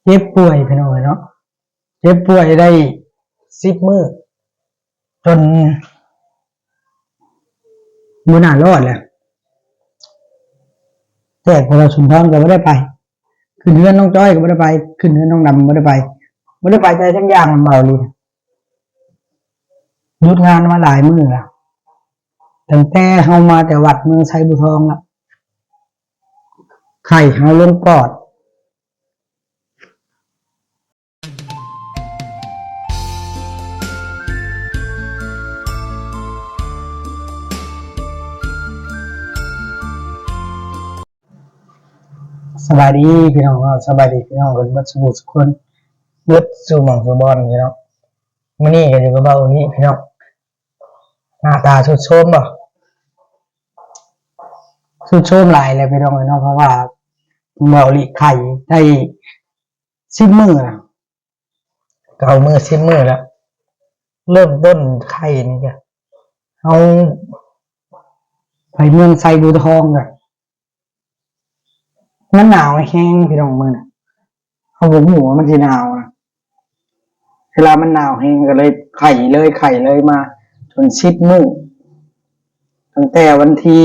ເຈັບປ່ວຍພີ່ນ້ອງເອີຍເນາະ, ເຈັບປ່ວຍໄດ້ສິບມື້ ຈົນບໍ່ໜ້າລອດແລ້ວ. ແຈກພວກເຮົາສຸນທອນກໍບໍ່ໄດ້ໄປ, ຂຶ້ນເຮືອນນ້ອງຈ້ອຍກໍບໍ່ໄດ້ໄປ, ຂຶ້ນເຮືອນນ້ອງດຳບໍ່ໄດ້ໄປ, ບໍ່ໄດ້ໄປໃສຈັກຢ່າງນຳເບົາອີ່ຫຼີ. ຢຸດງານມາຫຼາຍມື້ແລ້ວ, ຕັ້ງແຕ່ເຮົາມາແຕ່ວັດເມືອງໄຊບູທອງລະ ໄຂ້ເຮົາລົງປອດ. ສະບາຍດີພີ່ນ້ອງເນາະ, ສະບາຍດີພີ່ນ້ອງເບິດສູ່ຜູ້ສູ່ຄົນ ເບິດສູ່ໝ່ອງສູ່ບ່ອນພີ່ນ້ອງ. ມື້ນີ້ກໍຢູ່ກັບເບົາອີ່ຫຼີພີ່ນ້ອງ, ໜ້າຕາຊຸດໂຊມບໍ່? ຊຸດໂຊມຫຼາຍແລ້ວພີ່ນ້ອງເອີຍເນາະ, ເພາະວ່າເບົາອີ່ຫຼີໄຂ້ໄດ້ສິບມື້ລະ, ເກົ້າມື້ ສິບມື້ລະ. ເລີ່ມຕົ້ນໄຂ້ນີ້ກະ ເຮົາໄປເມືອງໄຊບູທອງກະ ມັນໜາວແຮງພີ່ນ້ອງມື້ນັ້ນ, ເຮົາບໍ່ຮູ້ວ່າມັນຊິໜາວນະ. ເວລາມັນໜາວແຮງກໍເລີຍໄຂ້ເລີຍ ໄຂ້ເລີຍມາຈົນສິບມື້, ຕັ້ງແຕ່ວັນທີ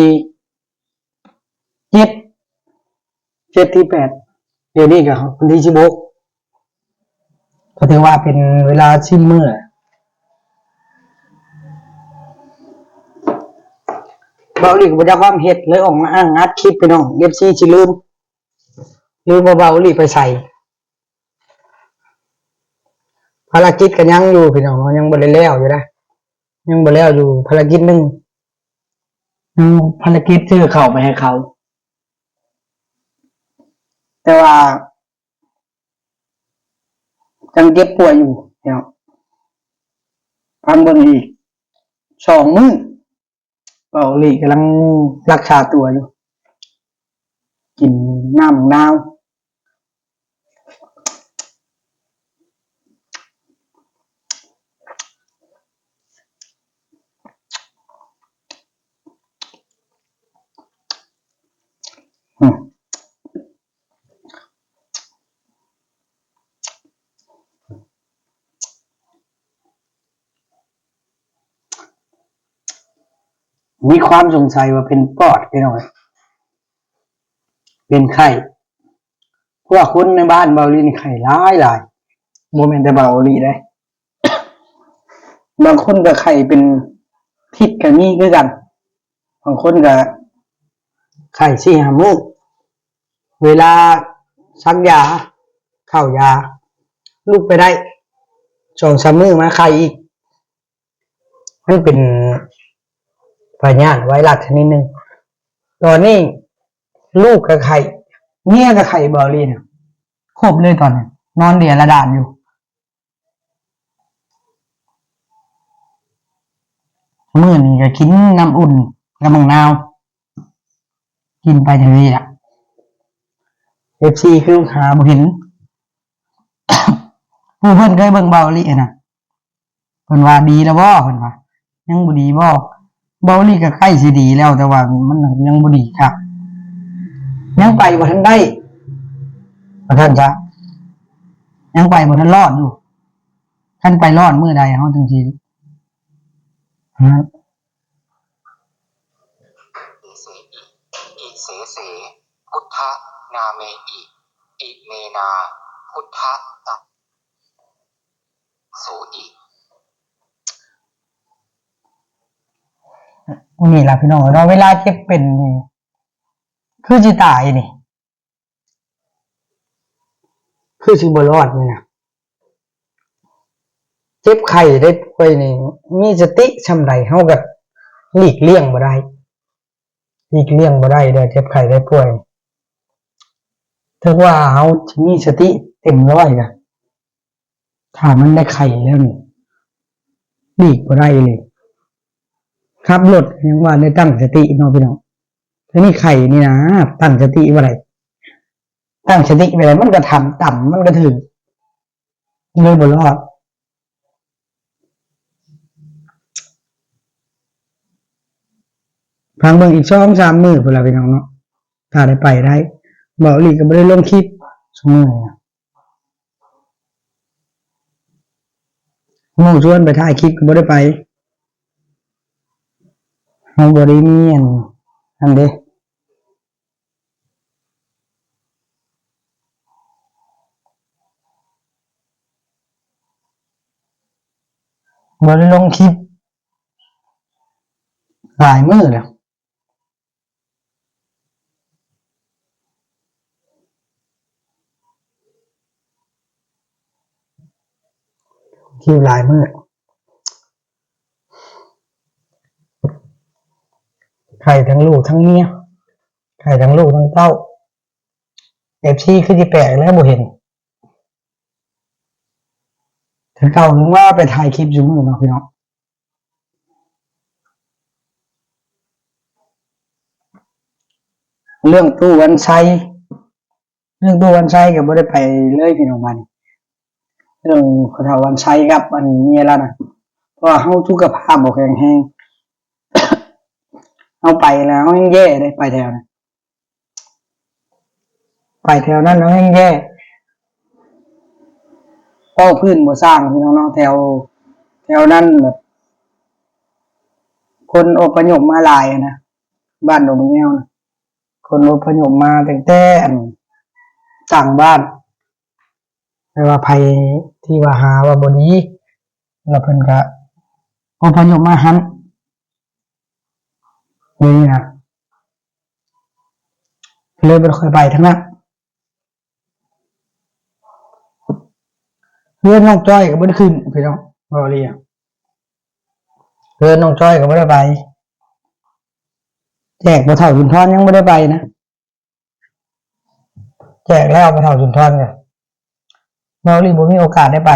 ເຈັດ ເຈັດ ທີແປດ ດຽວນີ້ກໍຮອດວັນທີສິບຫົກ ກໍຖືວ່າເປັນເວລາສິບມື້. ເບົາອີ່ຫຼີກໍບໍ່ຈັກຄວາມເຮັດ ເລີຍອອກມາອັດຄລິບພີ່ນ້ອງ, ເອັຟຊີຊິລືມ ລືມວ່າເບົາອີ່ຫຼີໄປໃສ. ພາລະກິດກໍຍັງຢູ່ພີ່ນ້ອງເນາະ, ຍັງບໍ່ໄດ້ແລ້ວຢູ່ນະ, ຍັງບໍ່ແລ້ວຢູ່ພາລະກິດໜຶ່ງ, ຍັງພາລະກິດຊື້ເຂົ້າໄປໃຫ້ເຂົາ, ແຕ່ວ່າ ຍັງເຈັບປ່ວຍຢູ່ເນາະ. ພັງເບິ່ງອີກສອງມື້ ເບົາອີ່ຫຼີກຳລັງລັກສາຕົວຢູ່, ກິນນ້ຳໝາກນາວ. ມີຄວາມສົງໄສວ່າເປັນປອດພີ່ນ້ອງ, ເປັນໄຂ້. ເພາະວ່າຄົນໃນບ້ານເບົາອີ່ຫຼີນີ້ໄຂ້ຫຼາຍໆ, ບໍ່ແມ່ນແຕ່ເບົາອີ່ຫຼີເດ້, ບາງຄົນກໍໄຂ້ເປັນທິດກໍມີຄືກັນ, ບາງຄົນກໍໄຂ້ສີ່ຫ້າມື້. ເວລາສັກຢາ ເຂົ້າຢາ ລຸກໄປໄດ້ ສອງສາມມື້ມາໄຂ້ອີກ. ມັນເປັນພະຍາດໄວຣັສຊະນິດໜຶ່ງ. ຕອນນີ້ລູກກໍໄຂ້ ເມຍກໍໄຂ້ ເບົາອີ່ຫຼີນະ, ຄົບເລີຍຕອນນີ້ ນອນເດຍລະດານຢູ່. ມື້ນີ້ກໍກິນນ້ຳອຸ່ນກັບໝາກນາວ, ກິນໄປຈັ່ງຊີ້ລະ. ເອັຟຊີຄືຫາບໍ່ເຫັນ, ຜູ້ເພິ່ນເຄີຍເບິ່ງເບົາອີ່ຫຼີນະ ເພິ່ນວ່າດີແລ້ວບໍ່? ເພິ່ນວ່າຍັງບໍ່ດີບໍ່? ເບົາອີ່ຫຼີກໍໃກ້ຊິດີແລ້ວ, ແຕ່ວ່າມັນຍັງບໍ່ດີຄັກ, ຍັງໄປບໍ່ທັນໄດ້ ວ່າຊັ້ນຊະ, ຍັງໄປບໍ່ທັນລອດຢູ່. ຄັນໄປລອດມື້ໃດເຮົາຈຶ່ງຊິ ຮະ? ເສ ອິ ເສ ເສ ພຸດທະນາເມ ອິ ອິເມນາ ພຸດທະ ຕະ ໂສ ອິ. ນີ້ລະພີ່ນ້ອງເນາະ, ເວລາເຈັບເປັນນີ້ຄືຊິຕາຍນີ້. ຄືຊິບໍ່ລອດນີ້ນະ. ເຈັບໄຂ້ໄດ້ປ່ວຍນີ້ ມີສະຕິຊ່ຳໃດເຮົາກໍຫຼີກລ່ຽງບໍ່ໄດ້, ຫຼີກລ່ຽງບໍ່ໄດ້ເດີ້ ເຈັບໄຂ້ໄດ້ປ່ວຍ. ເຖິງວ່າເຮົາຊິມີສະຕິເຕັມຮ້ອຍກໍ ຖ້າມັນໄດ້ໄຂ້ແລ້ວນີ້ ຫຼີກບໍ່ໄດ້ເລີຍ. ຂັບລົດຍັງວ່າໄດ້ຕັ້ງສະຕິເນາະພີ່ນ້ອງ, ແຕ່ນີ້ໄຂ້ນີ້ນະ ຕັ້ງສະຕິບໍ່ໄດ້. ຕັ້ງສະຕິໄປແລ້ວ ມັນກໍທຳຕ່ຳ ມັນກໍຖືກ ເລີຍບໍ່ລອດ. ຟັງເບິ່ງອີກສອງສາມມື້ພຸ້ນລະພີ່ນ້ອງເນາະ, ຖ້າໄດ້ໄປໄດ້. ເບົາອີ່ຫຼີກໍບໍ່ໄດ້ລົງຄລິບຊຸມື້ນີ້ນະ. ໝູ່ຊວນໄປຖ່າຍຄລິບກໍບໍ່ໄດ້ໄປ. ເຮົາບໍ່ໄດ້ມີອັນ ອັນເດ້ ບໍ່ໄດ້ລົງຄລິບຫຼາຍມື້ແລ້ວ. ຄິວຫຼາຍມື້ ໄຂ້ທັງລູກທັງເມຍ ໄຂ້ທັງລູກທັງເຕົ້າ. ເອັຟຊີ ຄືຊິແປກແລ້ວບໍ່ເຫັນ ແຕ່ເກົ່າຍັງວ່າໄປຖ່າຍຄລິບຊຸມື້ເນາະພີ່ນ້ອງ. ເລື່ອງຕູ້ວັນໄຊ ເລື່ອງຕູ້ວັນໄຊກໍບໍ່ໄດ້ໄປເລີຍພີ່ນ້ອງບ້ານ. ເລື່ອງພໍ່ເຖົ້າວັນໄຊກັບອັນເມຍລາວນະ ເພາະວ່າເຮົາສຸຂະພາບບໍ່ແຂງແຮງ ເຮົາໄປແລ້ວເຮົາແຮ່ງແຍ່ເດ້ ໄປແຖວນັ້ນ ໄປແຖວນັ້ນເຮົາແຮ່ງແຍ່ ເວົ້າພື້ນບໍ່ຊ່າງພີ່ນ້ອງເນາະ. ແຖວ ແຖວນັ້ນແບບຄົນອົບພະຍົບມາຫຼາຍນະ ບ້ານດົງບັກແງວນະ ຄົນອົບພະຍົບມາຕັ້ງແຕ່ອັນຕ່າງບ້ານ ແຕ່ວ່າໃຜທີ່ວ່າຫາວ່າບໍ່ດີ ແລ້ວເພິ່ນກະອົບພະຍົບມາຫັ້ນ ດຽວນີ້ນະ ເລີຍບໍ່ຄ່ອຍໄປທາງນັ້ນ. ເຮືອນນ້ອງຈ້ອຍກໍບໍ່ໄດ້ຂຶ້ນພີ່ນ້ອງ ເວົ້າອີ່ຫຼີ ເຮືອນນ້ອງຈ້ອຍກໍບໍ່ໄດ້ໄປ ແຈກພໍ່ເຖົ້າສຸນທອນຍັງບໍ່ໄດ້ໄປນະ. ແຈກແລ້ວພໍ່ເຖົ້າສຸນທອນກໍ ເວົ້າອີ່ຫຼີ ບໍ່ມີໂອກາດໄດ້ໄປ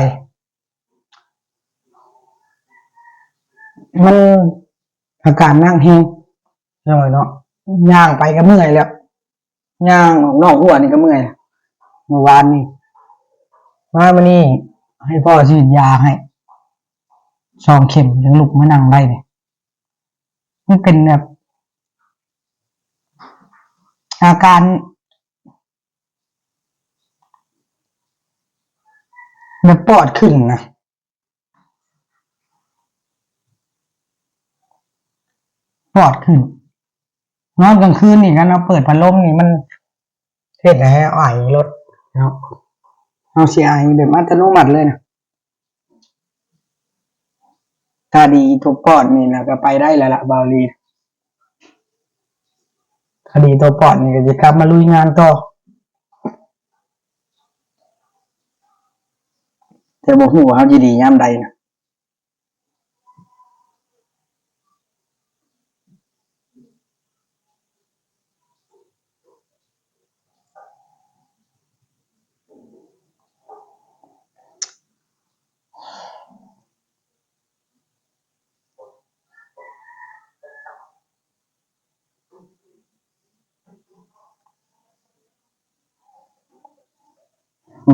ມັນອາການໜັກແຮງ ພີ່ນ້ອງເອີຍເນາະ. ຍ່າງໄປກໍເມື່ອຍແລ້ວ ຍ່າງອອກນອກຮົ້ວນີ້ກໍເມື່ອຍ ເມື່ອວານນີ້ ມາມື້ນີ້ໃຫ້ພໍ່ສີດຢາໃຫ້ສອງເຂັມ ຈຶ່ງລຸກມານັ່ງໄດ້ນີ້. ມັນເປັນແບບອາການແບບປອດຂຶ້ນນະ ປອດຂຶ້ນ. ນອນກາງຄືນນີ້ ຄັນເຮົາເປີດພັດລົມນີ້ ມັນເຮັດໃຫ້ໄອໂລດເນາະ ເຮົາຊິໄອແບບອັດຕະໂນມັດເລີຍນະ. ຖ້າດີຕົວປອດນີ້ນະ ກໍໄປໄດ້ແລ້ວລະ ເບົາຫຼີ. ຖ້າດີຕົວປອດນີ້ ກໍຊິກັບມາລຸຍງານຕໍ່ ແຕ່ບໍ່ຮູ້ວ່າເຮົາຊິດີຍາມໃດນະ.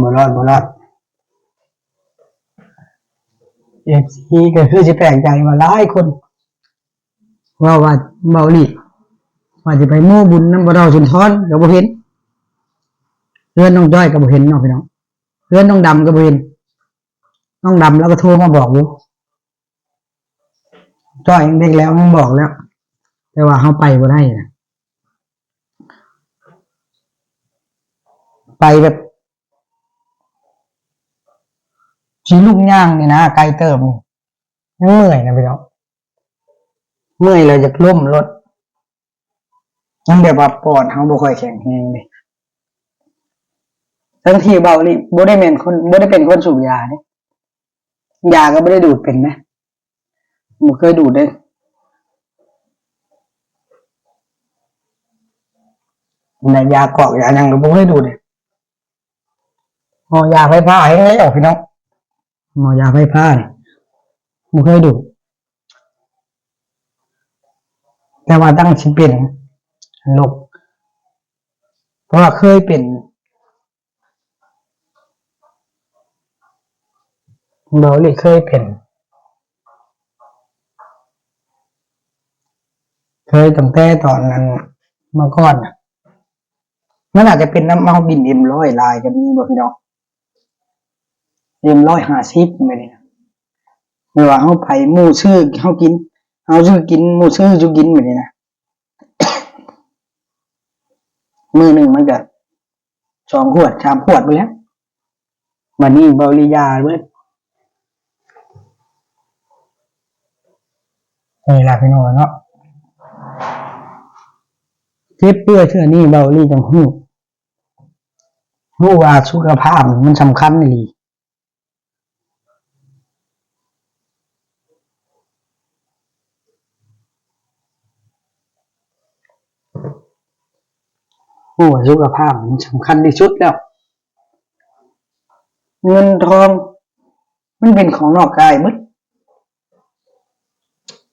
ບໍ່ລອດ ບໍ່ລອດ. ເອັຟຊີ ກໍຄືຊິແປກໃຈວ່າຫຼາຍຄົນເວົ້າວ່າ ເບົາຫຼີ ວ່າຊິໄປໂມ້ບຸນນຳພໍ່ເຖົ້າສຸນທອນກໍບໍ່ເຫັນ ເຮືອນນ້ອງຈ້ອຍກໍບໍ່ເຫັນເນາະພີ່ນ້ອງ ເຮືອນນ້ອງດຳກໍບໍ່ເຫັນ. ນ້ອງດຳລາວກໍໂທມາບອກຢູ່ ຈ້ອຍເດັກແລ້ວ ຍັງບອກແລ້ວ ແຕ່ວ່າເຮົາໄປບໍ່ໄດ້ນະ ໄປແບບ ຊິລຸກຍ່າງນີ້ນະ ໄກເຕີບນີ້ ຍັງເມື່ອຍນະພີ່ນ້ອງ ເມື່ອຍແລ້ວຢາກລົ້ມໂລດ. ມັນແບບວ່າປອດເຮົາບໍ່ຄ່ອຍແຂງແຮງເດ້ ທັງທີ່ເບົາຫຼີບໍ່ໄດ້ແມ່ນຄົນ ບໍ່ໄດ້ເປັນຄົນສູບຢາເດ້ ຢາກໍບໍ່ໄດ້ດູດເປັນນະ ບໍ່ເຄີຍດູດເດ້ ແລະ ຢາກອກຢາຫຍັງກໍບໍ່ເຄີຍດູດເດ້. ໝໍຢາໄຟຟ້າແຮງແລ້ວພີ່ນ້ອງ ໝໍຢາໄຟຟ້ານີ້ບໍ່ເຄີຍດູດ ແຕ່ວ່າຕັ້ງຊິເປັນໂລກ ເພາະວ່າເຄີຍເປັນ ເບົາຫຼີເຄີຍເປັນ ເຄີຍຕັ້ງແຕ່ຕອນນັ້ນມາກ່ອນນະ ມັນອາດຈະເປັນນຳເຮົາບິນເອັມຮ້ອຍຫຼາຍກໍມີບໍ່ພີ່ນ້ອງ ເອັມຮ້ອຍຫ້າສິບແບບນີ້ນະ ແບບວ່າເຮົາໄປ ໝູ່ຊື້ເຮົາກິນ ເຮົາຊື້ກິນ ໝູ່ຊື້ເຮົາກິນ ແບບນີ້ນະ ມື້ໜຶ່ງມັນກະສອງຂວດສາມຂວດພຸ້ນແຫຼະ. ບັດນີ້ເບົາຫຼີຢາເບິດ. ນີ້ລະພີ່ນ້ອງເນາະ ເຈັບປ່ວຍເທື່ອນີ້ເບົາຫຼີຈັ່ງຮູ້ ຮູ້ວ່າສຸຂະພາບມັນສຳຄັນອີ່ຫຼີ. ໂອ້ ສຸຂະພາບມັນສຳຄັນທີ່ສຸດແລ້ວ. ເງິນທອງມັນເປັນຂອງນອກກາຍເບິດ.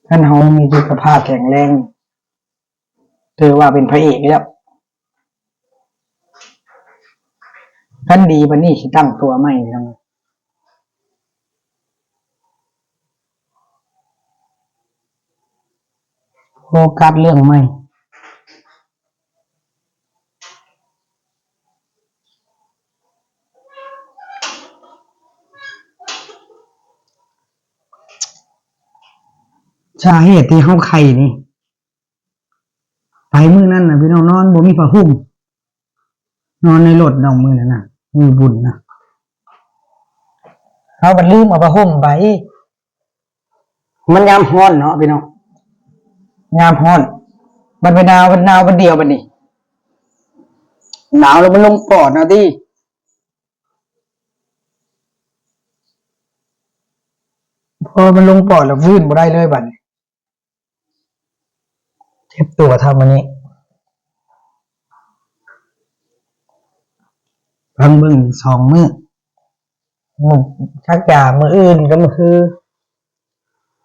ຄັນເຮົາມີສຸຂະພາບແຂງແຮງ ຖືວ່າເປັນພະເອກແລ້ວ. ຄັນດີປານນີ້ຊິຕັ້ງຕົວໃໝ່ ພີ່ນ້ອງ. ໂຟກັສເລື່ອງໃໝ່. ສາເຫດທີ່ເຮົາໄຂ້ນີ້ ໄປມື້ນັ້ນນະພີ່ນ້ອງ ນອນບໍ່ມີຜ້າຫົ່ມ ນອນໃນລົດດອກມື້ນັ້ນນະ ມື້ບຸນນະ ເຮົາບັດລືມເອົາຜ້າຫົ່ມໄປ. ມັນຍາມຮ້ອນເນາະພີ່ນ້ອງ ຍາມຮ້ອນ ບັດໄປໜາວ ບັດໜາວບັດດຽວບັດນີ້ ໜາວແລ້ວມັນລົງປອດເອົາຕິ. ພໍມັນລົງປອດແລ້ວຟື້ນບໍ່ໄດ້ເລີຍບັດນີ້. ເຈັບຕົວເທົ່າມື້ນີ້ ຟັງເບິ່ງສອງມື້ ມື້ ສັກຢາມື້ອື່ນກໍຄື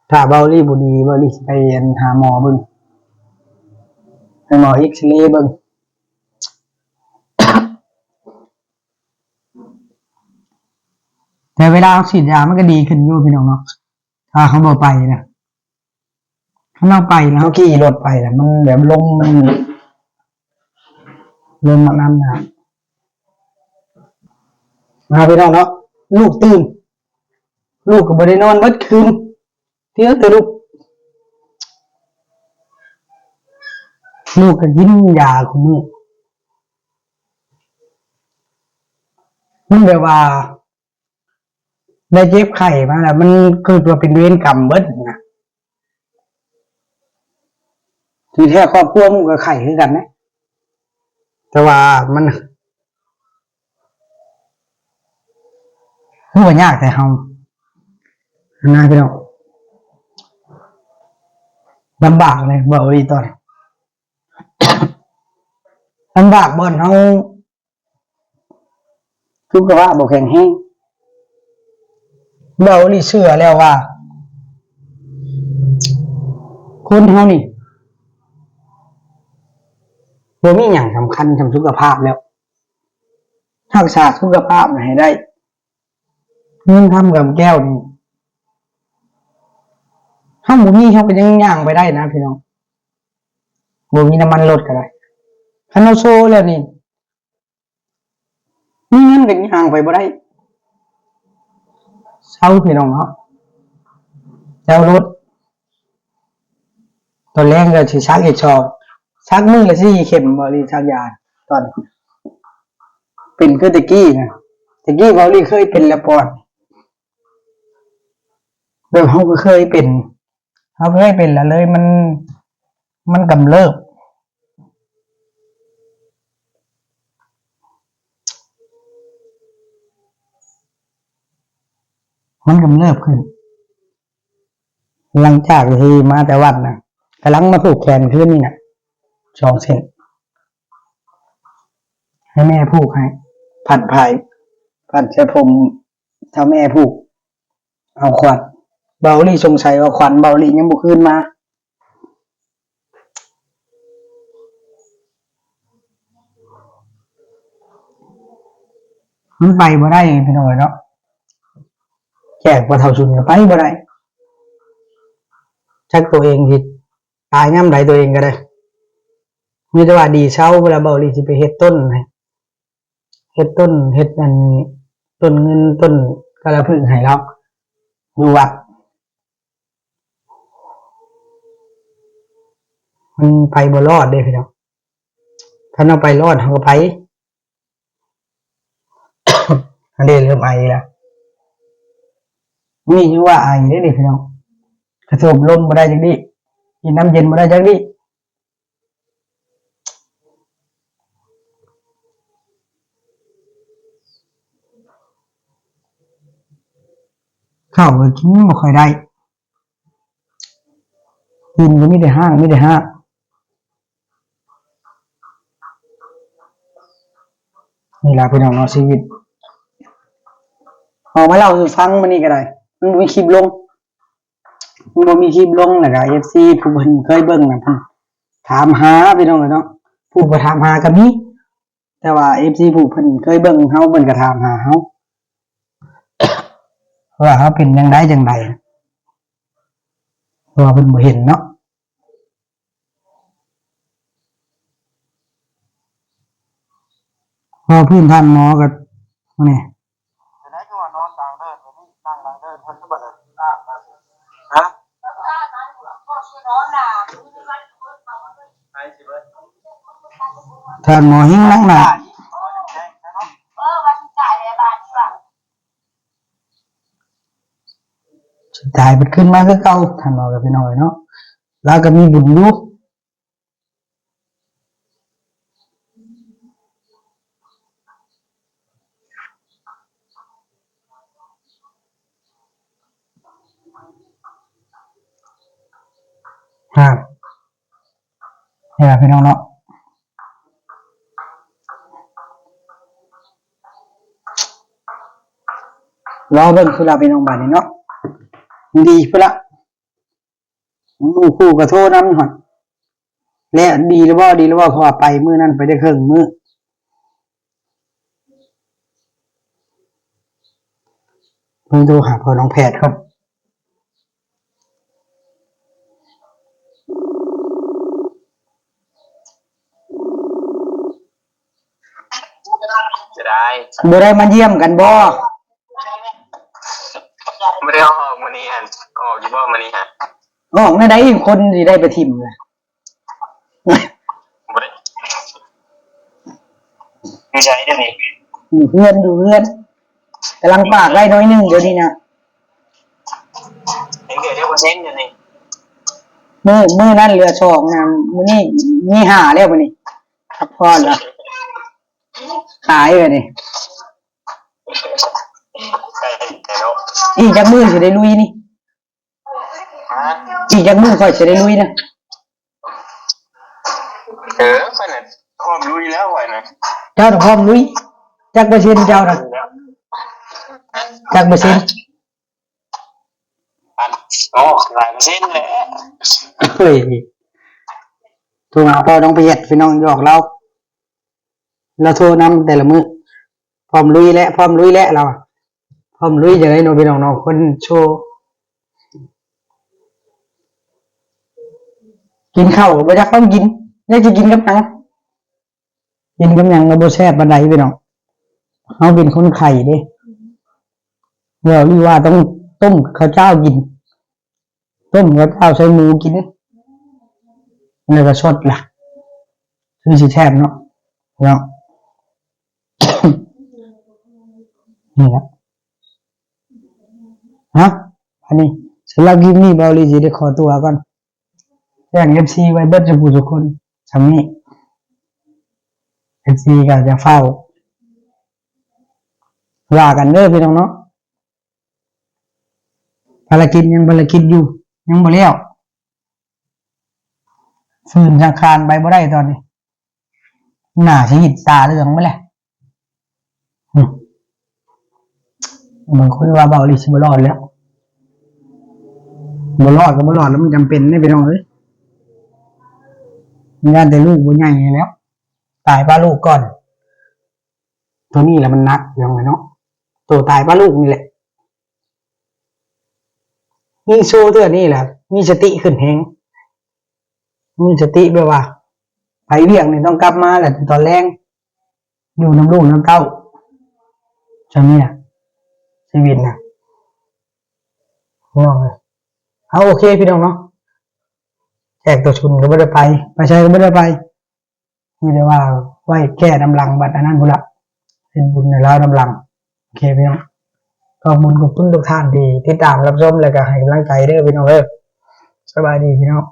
ຖ້າເບົາຫຼີບໍ່ດີ ເບົາຫຼີຊິໄປອັນຫາໝໍເບິ່ງ ໃຫ້ໝໍເອັກສະເລເບິ່ງ. ແຕ່ເວລາເຮົາສີດຢາມັນກໍດີຂຶ້ນຢູ່ພີ່ນ້ອງເນາະ ຖ້າເຮົາບໍ່ໄປນະ. ຄັນເຮົາໄປແລ້ວ ເຮົາຂີ່ລົດໄປແລ້ວ ມັນແບບລົມ ມັນ ລົມມັນນັ້ນນະ ມາພີ່ນ້ອງເນາະ. ລູກຕື່ນ ລູກກໍບໍ່ໄດ້ນອນເບິດຄືນ ເທື່ອແຕ່ລຸກ ລູກກໍກິນຢາຄູ່ມື້ ມັນແບບວ່າ ໄດ້ເຈັບໄຂ້ມາແລ້ວ ມັນຄືວ່າເປັນເວນກຳເບິດນະ. ທີ່ແທ້ຄອບຄົວມັນກໍໄຂ້ຄືກັນເດ້ ແຕ່ວ່າມັນ ຄືວ່າຍາກແຕ່ເຮົານະພີ່ນ້ອງ ລຳບາກເລີຍ ເວົ້າອີ່ຫຼີຕອນ ລຳບາກບ່ອນເຮົາ ສຸຂະພາບບໍ່ແຂງແຮງ. ເວົ້າອີ່ຫຼີເຊື່ອແລ້ວວ່າ ຄົນເຮົານີ້ ບໍ່ມີຫຍັງສຳຄັນສ່ຳສຸຂະພາບແລ້ວ. ຮັກສາສຸຂະພາບໃຫ້ໄດ້. ເງິນຄຳກຳແກ້ວນີ້ ເຮົາບໍ່ມີ ເຮົາກໍຍັງຍ່າງໄປໄດ້ນະພີ່ນ້ອງ. ບໍ່ມີນ້ຳມັນລົດກໍໄດ້. ຄັນເຮົາໂຊແລ້ວນີ້ ມີເງິນກໍຍ່າງໄປບໍ່ໄດ້. ເຊົາພີ່ນ້ອງເນາະ ເຈົ້າລົດ ຕອນແລງກໍຊິສັກອີກສອງ ສັກມື້ລະສີ່ເຂັມ ເວົ້າອີ່ຫຼີ ສັກຢາ ຕອນ ເປັນຄືແຕ່ກີ້ນະ ແຕ່ກີ້ເວົ້າອີ່ຫຼີເຄີຍເປັນແລ້ວປອດ ແບບເຮົາກໍເຄີຍເປັນ ເຮົາເຄີຍເປັນແລ້ວເລີຍ ມັນ ມັນກຳເລີບ ມັນກຳເລີບຂຶ້ນ. ຫຼັງຈາກທີ່ມາແຕ່ວັດນະ ກຳລັງມາຜູກແຂນຄືນນີ້ນະ ສອງເສັ້ນ ໃຫ້ແມ່ຜູກໃຫ້ ພັນພາຍ ພັນເສື້ອຜົມ ຖ້າແມ່ຜູກ ເອົາຂວັນ ເບົາອີ່ຫຼີສົງໄສວ່າຂວັນເບົາອີ່ຫຼີຍັງບໍ່ຄືນມາ. ມັນໄປບໍ່ໄດ້ພີ່ນ້ອງເອີຍເນາະ ແຈກບໍ່ເທົ່າຊຸນກໍໄປບໍ່ໄດ້. ຈັກຕົວເອງຊິຕາຍຍາມໃດຕົວເອງກໍໄດ້ ມີແຕ່ວ່າດີເຊົາ ເວລາເບົາອີ່ຫຼີຊິໄປເຮັດຕົ້ນໃຫ້ ເຮັດຕົ້ນ ເຮັດອັນ ຕົ້ນເງິນຕົ້ນກາລະພຶກໃຫ້ລາວ ຢູ່ວັດ ມັນໄປບໍ່ລອດເດ້ພີ່ນ້ອງ. ຄັນເຮົາໄປລອດ ເຮົາກໍໄປ. ອັນນີ້ເລີ່ມໄອແລ້ວ. ນີ້ຍັງວ່າໄອເດ້ນີ້ພີ່ນ້ອງ. ກະສູບລົມບໍ່ໄດ້ຈັກດີ້. ກິນນ້ຳເຢັນບໍ່ໄດ້ຈັກດີ້. ເຂົ້າກໍກິນບໍ່ຄ່ອຍໄດ້. ກິນກໍມີແຕ່ຮ້າງ ມີແຕ່ຮ້າງ. ນີ້ລະພີ່ນ້ອງເນາະ ຊີວິດ. ເອົາມາເລົ່າສູ່ຟັງມື້ນີ້ກໍໄດ້. ມັນບໍ່ມີຄລິບລົງ. ມັນບໍ່ມີຄລິບລົງ ແລ້ວກໍເອັຟຊີຜູ້ເພິ່ນເຄີຍເບິ່ງນະ ເພິ່ນຖາມຫາພີ່ນ້ອງເອີຍເນາະ. ຜູ້ບໍ່ຖາມຫາກໍມີ. ແຕ່ວ່າເອັຟຊີຜູ້ເພິ່ນເຄີຍເບິ່ງເຮົາ ເພິ່ນກໍຖາມຫາເຮົາ ວ່າເຮົາເປັນຈັ່ງໃດຈັ່ງໃດ ເພາະວ່າເພິ່ນບໍ່ເຫັນເນາະ. ເວົ້າພື້ນທ່ານໝໍກໍ ນີ້ ທ່ານໝໍເຮັງນັກໜາ. ສຸດທ້າຍເພິ່ນຂຶ້ນມາຄືເກົ່າ ທ່ານໝໍກັບພີ່ນ້ອງເອີຍເນາະ. ລາວກໍມີບຸນຢູ່. ຮະ ນີ້ລະພີ່ນ້ອງເນາະ ລໍເບິ່ງພຸ້ນລະພີ່ນ້ອງ ບາດນີ້ເນາະ ດີພຸ້ນລະ. ໝູ່ຄູ່ກໍໂທນຳຮອດ ແລະ ດີແລ້ວບໍ່ ດີແລ້ວບໍ່ ເພາະວ່າໄປມື້ນັ້ນໄປໄດ້ເຄິ່ງມື້. ເບິ່ງໂທຫາພໍ່ນ້ອງແພດກ່ອນ. ຈະໄດ້ ບໍ່ໄດ້ມາຢ້ຽມກັນບໍ່? ບໍ່ໄດ້ອອກມື້ນີ້ຫັ້ນ ອອກຢູ່ບໍ່ມື້ນີ້ຫັ້ນ? ອອກແນວໃດ ຄົນຊິໄດ້ໄປຖິ້ມລະ? ບໍ່ໄດ້ ຢູ່ໃສດຽວນີ້? ຢູ່ເຮືອນ ຢູ່ເຮືອນ ກຳລັງປາກໄວ້ໜ້ອຍໜຶ່ງດຽວນີ້ນະ. ຍັງເຫຼືອຈັກເປີເຊັນດຽວນີ້? ມື້ ມື້ນັ້ນເຫຼືອສອງນະ ມື້ນີ້ມີຫ້າແລ້ວ ມື້ນີ້ພັກຜ່ອນລະ ຂາຍບາດນີ້. ອີກຈັກມື້ຊິໄດ້ລຸຍນີ້? ອີກຈັກມື້ຂ້ອຍຊິໄດ້ລຸຍນະ? ເອີ ຂ້ອຍນະພ້ອມລຸຍແລ້ວ ຂ້ອຍນະ. ເຈົ້ານະພ້ອມລຸຍ ຈັກເປີເຊັນເຈົ້ານະ? ຈັກເປີເຊັນ? ໂອ້ ຫຼາຍເປີເຊັນແຫຼະ. ເຮີ້ຍ ໂທຫາພໍ່ນ້ອງປະຢັດ ພີ່ນ້ອງ ຫຍອກລາວ. ລາວໂທນຳແຕ່ລະມື້ ພ້ອມລຸຍແຫຼະ ພ້ອມລຸຍແຫຼະ ລາວ ພ້ອມລຸຍຈັ່ງໃດເນາະ ພີ່ນ້ອງເນາະ. ຄົນໂຊ ກິນເຂົ້າກໍບໍ່ຈັກຕ້ອງກິນ ຈັກຊິກິນກັບຫຍັງ ກິນກັບຫຍັງກໍບໍ່ແຊບປານໃດ ພີ່ນ້ອງ. ເຮົາເປັນຄົນໄຂ້ເດ້ ເວົ້າອີ່ຫວ່າຕ້ອງຕົ້ມເຂົ້າເຈົ້າກິນ. ຕົ້ມກັບເຂົ້າໃສ່ໝູກິນ ແລ້ວກໍສົດລະ ຄືຊິແຊບເນາະ ເນາະ. ນີ້ລະ ຮະ ອັນນີ້ ສຳລັບຄລິບນີ້ ເບົາລີຊິໄດ້ຂໍຕົວກ່ອນ ແຈ້ງເອັຟຊີໄວ້ເບິດທຸກຜູ້ທຸກຄົນ ສ່ຳນີ້ ເອັຟຊີກໍຈະຟ້າວວ່າກັນເດີ ພີ່ນ້ອງເນາະ. ພາລະກິດຍັງພາລະກິດຢູ່ ຍັງບໍ່ແລ້ວ ຟື້ນສັງຂານໄປບໍ່ໄດ້ຕອນນີ້ ໜ້າຊິເຮັດຕາເຫຼືອງໄປແລ້ວ. ອືມ ບາງຄົນວ່າເບົາລີຊິບໍ່ລອດແລ້ວ ບໍ່ລອດກໍບໍ່ລອດແລ້ວ ມັນຈຳເປັນເດ້ພີ່ນ້ອງເອີຍ. ຢ້ານແຕ່ລູກບໍ່ໃຫຍ່ນີ້ແຫຼ້ວ ຕາຍປະລູກກ່ອນ. ໂຕນີ້ລະມັນໜັກ ພີ່ນ້ອງເອີຍເນາະ ໂຕຕາຍປະລູກນີ້ແຫຼະ. ຍິງໂຊເທື່ອນີ້ລະມີສະຕິຂຶ້ນແຮງ ມີສະຕິແບບວ່າໄປວຽກນີ້ຕ້ອງກັບມາລະຕອນແລງ ຢູ່ນຳລູກນຳເຕົ້າ ຈັ່ງນີ້ນະ ຊີວິດນະ ພີ່ນ້ອງເອີຍ. ເອົາ ໂອເຄ ພີ່ນ້ອງເນາະ ແຈ ກຕົວຊຸນກໍບໍ່ໄດ້ໄປ ໄປໃສກໍບໍ່ໄດ້ໄປ ມີແຕ່ວ່າໄວ້ແກ້ນຳຫຼັງ ບັດອັນນັ້ນພຸ້ນລະ ເຮັດບຸນໃຫ້ລາວນຳຫຼັງ. ໂອເຄພີ່ນ້ອງ ຂອບຄຸນ ຂອບຄຸນທຸກທ່ານທີ່ຕິດຕາມຮັບຊົມ ແລະກໍໃຫ້ກຳລັງໃຈເດີພີ່ນ້ອງເດີ. ສະບາຍດີພີ່ນ້ອງ.